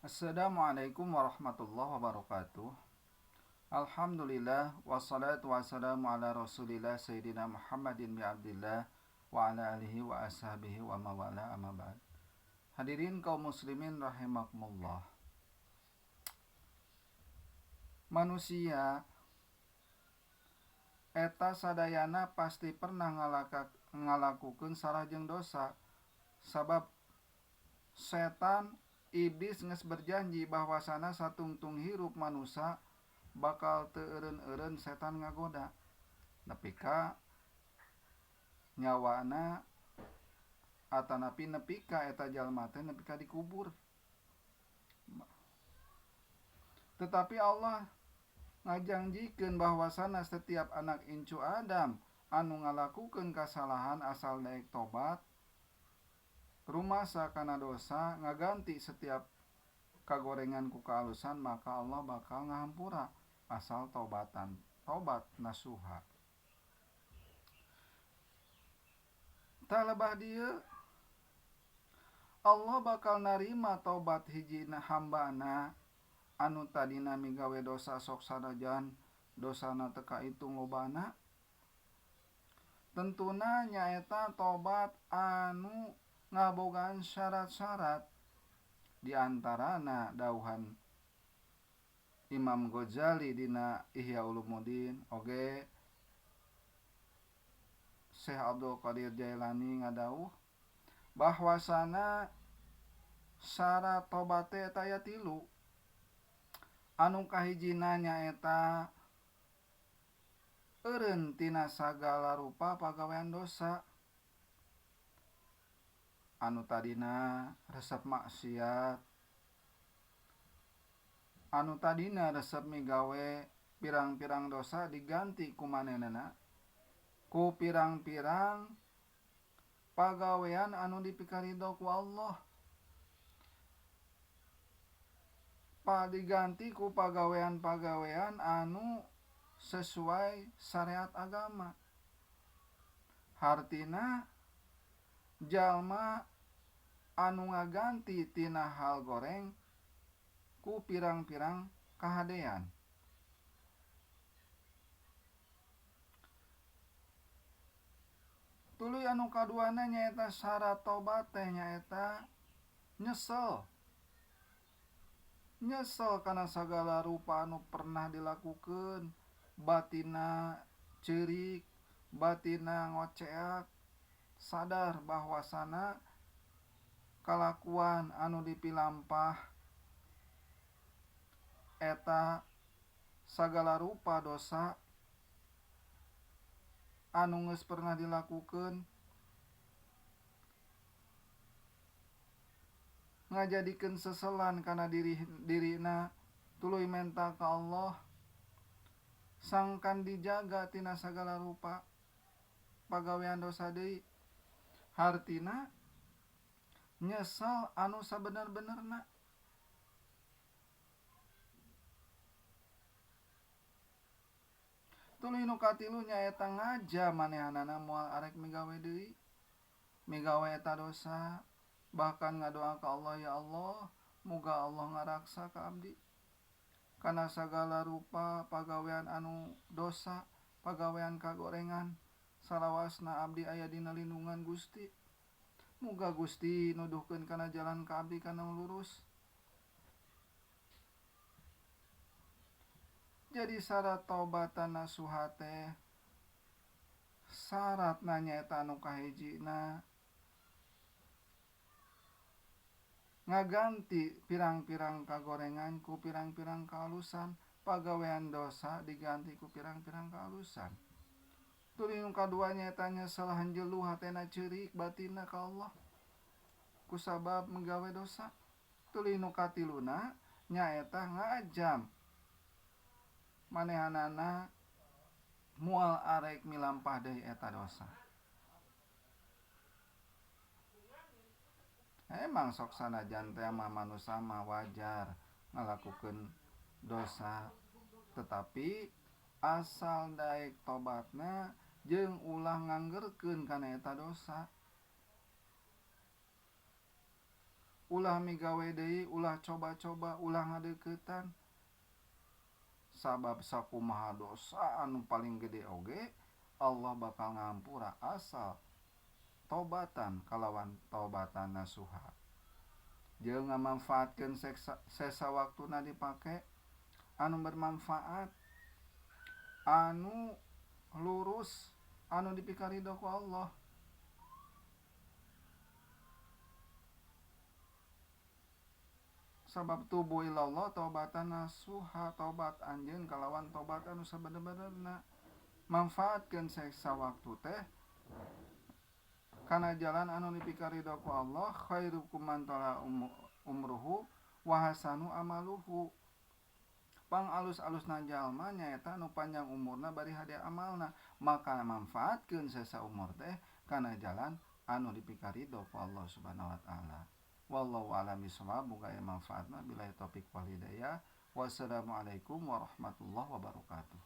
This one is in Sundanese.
Assalamualaikum warahmatullahi wabarakatuh. Alhamdulillah wassalatu wassalamu ala Rasulillah Sayyidina Muhammadin bi Abdillah wa ala alihi wa ashabihi wa mawala amma ba'd. Hadirin kaum muslimin rahimakumullah. Manusia eta sadayana pasti pernah ngalakukeun salah jeung dosa, sabab setan iblis geus berjanji bahwasana satungtung hirup manusia bakal teu eureun-eureun setan ngagoda nepi ka nyawana atanapi nepi ka eta jalma teh nepi ka dikubur. Tetapi Allah ngajangjikeun bahwasana setiap anak incu Adam anu ngalakukeun kasalahan asal daek tobat rumasa kana dosa ngaganti setiap kagorengan ku kaalusan, maka Allah bakal ngahampura asal tobatan, tobat nasuha. Tah lebah dieu Allah bakal narima tobat hiji hambana anu tadina migawe dosa sok sanajan dosana teu kaitung lobana. Tentuna nyaeta tobat anu ngabogaan syarat-syarat, di antarana dauhan Imam Ghazali dina Ihya Ulumuddin oge Syekh Abdul Qadir Jailani ngadauh bahwasana syarat tobat teh eta aya tilu. Anu kahijina nyaeta eureun tina sagala rupa pagawean dosa anu tadina resep maksiat, anu tadina resep migawe pirang-pirang dosa diganti ku manehna ku pirang-pirang pagawean anu dipikarido ku Allah, pa diganti ku pagawean-pagawean anu sesuai syariat agama. Hartina jalma anu ngaganti tina hal goreng ku pirang-pirang kahadean. Tuluy anu kaduana nyaeta syarat tobat teh nyaeta nyesel. Nyesel kana sagala rupa anu pernah dilakukeun, batina ceurik, batina ngoceak, sadar bahwasana kalakuan anu dipilampah eta sagala rupa dosa anu geus pernah dilakukeun ngajadikeun seselan kana dirina, tuluy menta ka Allah sangkan dijaga tina sagala rupa pagawean dosa deui. Hartina nyesel anu sabener-benerna. Tuluy nu katilu nyaeta ngaja manehanana moal arek migawe deui, migawe eta dosa, bahkan ngadoa ka Allah, ya Allah, muga Allah ngaraksa ka abdi kana sagala rupa pagawean anu dosa, pagawean kagorengan, salawasna abdi aya dina lindungan Gusti. Muga Gusti nuduhkeun kana jalan ka abdi kana lurus. Jadi syarat taubatan nasuha teh syaratna nyaeta anu kahijina ngaganti pirang-pirang kagorengan ku pirang-pirang kaalusan, pagawean dosa diganti ku pirang-pirang kaalusan. Tuluy nu kadua nyaeta nyesel hanjelu hatena ceurik batinna ka Allah kusabab megawe dosa. Tuluy nu katiluna nyaeta ngajam manehanana moal arek milampah deui eta dosa. Emang sok sanajan teh mah manusa mah wajar ngalakukeun dosa, tetapi asal daek tobatna jeung ulah nganggerkeun kana eta dosa. Ulah migawe deui, ulah coba-coba, ulah ngadeuketan. Sabab sakumaha dosa anu paling gede oge Allah bakal ngampura asal tobatan kalawan tobatan nasuha. Jeung ngamanfaatkeun sesa waktuna dipake anu bermanfaat, anu lurus, anu dipikarido ku Allah. Sabab tubu ilallah taubatan nasuha, taubat anjeun kalawan tobat anu sabener-benerna. Manfaatkeun sesa waktu teh kana jalan anu dipikarido ku Allah, khairukum man tala umruhu wa hasanu amaluhu. Pang alus-alusna jalma nyaeta anu panjang umurna bari hade amalna, maka manfaatkeun sesa umur teh kana jalan anu dipikarido ku Allah Subhanahu wa taala. Wallahu a'lam bishawab, muga aya manfaatna. Billahi taufik wal hidayah. Wassalamualaikum warahmatullahi wabarakatuh.